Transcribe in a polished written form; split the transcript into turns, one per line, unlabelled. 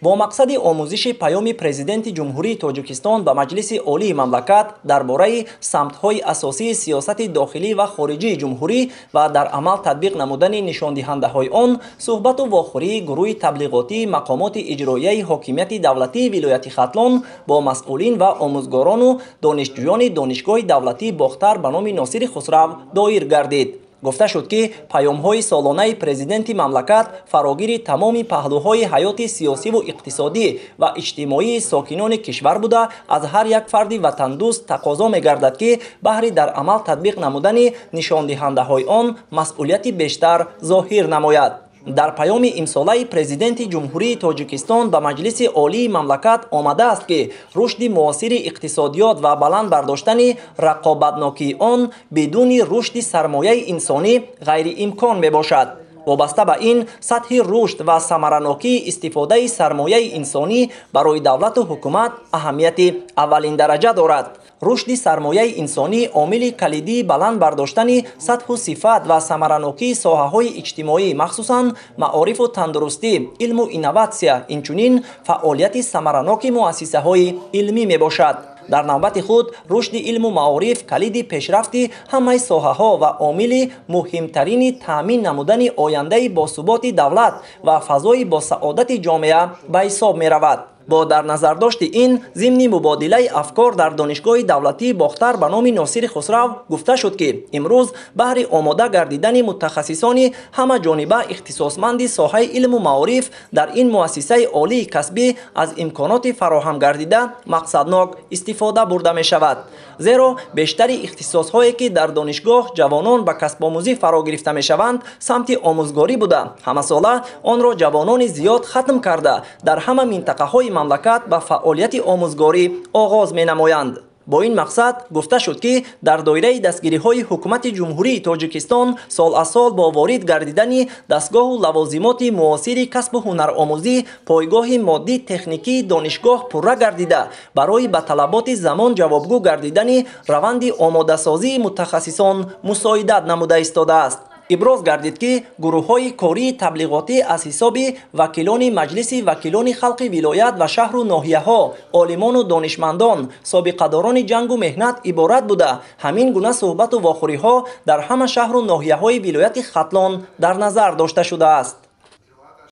Бо мақсади омӯзиши паёми Президенти Ҷумҳурии Тоҷикистон ба Маҷлиси Олии мамлакат дар бораи самтҳои асосии сиёсати дохилӣ ва хориҷии ҷумҳурӣ ва дар амал татбиқ намудани нишондиҳандаҳои он, суҳбату вохӯрии гурӯҳи таблиғотии мақомоти иҷроияи ҳокимияти давлатии вилояти Хатлон бо масъулин ва омӯзгорону донишҷӯёни Донишгоҳи давлатии Бохтар ба номи Носири Хусрав доир гардид. Гуфта шуд, ки паёмҳои солонаи президенти мамлакат фарогири тамоми паҳлӯҳои ҳаёти сиёсиву иқтисодӣ ва иҷтимоии сокинони кишвар буда, аз ҳар як фарди ватандӯст тақозо мегардад, ки баҳри дар амал татбиқ намудани нишондиҳандаҳои он масъулияти бештар зоҳир намояд. Дар паёми имсолаи Президенти Ҷумҳурии Тоҷикистон ба Маҷлиси Олии мамлакат омадааст, ки рушди муосири иқтисодиёт ва баланд бардоштани рақобатнокии он бидуни рушди сармояи инсонӣ ғайриимкон мебошад. Вобаста ба ин, сатҳи рушд ва самаранокии истифодаи сармояи инсонӣ барои давлату ҳукумат аҳамияти аввалиндараҷа дорад. Рушди сармояи инсонӣ омили калидии баланд бардоштани сатҳу сифат ва самаранокии соҳаҳои иҷтимоӣ, махсусан маорифу тандурустӣ, илму инноватсия, инчунин фаъолияти самараноки муассисаҳои илмӣ мебошад. Дар навбати худ, рушди илму маориф калиди пешрафти ҳамаи соҳаҳо ва омили муҳимтарини таъмин намудани ояндаи босуботи давлат ва фазои босаодати ҷомеа ба ҳисоб меравад. Бо дар назардошти ин, зимни мубодилаи афкор дар Донишгоҳи давлатии Бохтар ба номи Носири Хусрав гуфта шуд, ки имрӯз баҳри омода гардидани мутахассисони ҳамаҷониба ихтисосманди соҳаи илму маориф дар ин муассисаи олии касбӣ аз имконоти фароҳам гардида мақсаднок истифода бурда мешавад. Зеро бештари ихтисосҳое, ки дар донишгоҳ ҷавонон ба касбомӯзӣ фаро гирифта мешаванд, самти омӯзгорӣ буда, ҳамасола онро ҷавонони зиёд хатм карда, дар ҳама минтақаҳои мамлакат ба фаъолияти омӯзгорӣ оғоз менамоянд. Бо ин мақсад гуфта шуд, ки дар доираи дастгириҳои Ҳукумати Ҷумҳурии Тоҷикистон сол аз сол бо ворид гардидани дастгоҳу лавозимоти муосири касбу ҳунаромӯзӣ пойгоҳи моддӣ техникии донишгоҳ пурра гардида, барои ба талаботи замон ҷавобгӯ гардидани раванди омодасозии мутахассисон мусоидат намуда истодааст. Иброз гардид, ки гурӯҳҳои кории таблиғотӣ аз ҳисоби вакилони Маҷлиси вакилони халқи вилоят ва шаҳру ноҳияҳо, олимону донишмандон, собиқадорони ҷангу меҳнат иборат буда, ҳамин гуна суҳбату вохӯриҳо дар ҳама шаҳру ноҳияҳои вилояти Хатлон дар назар дошта шудааст.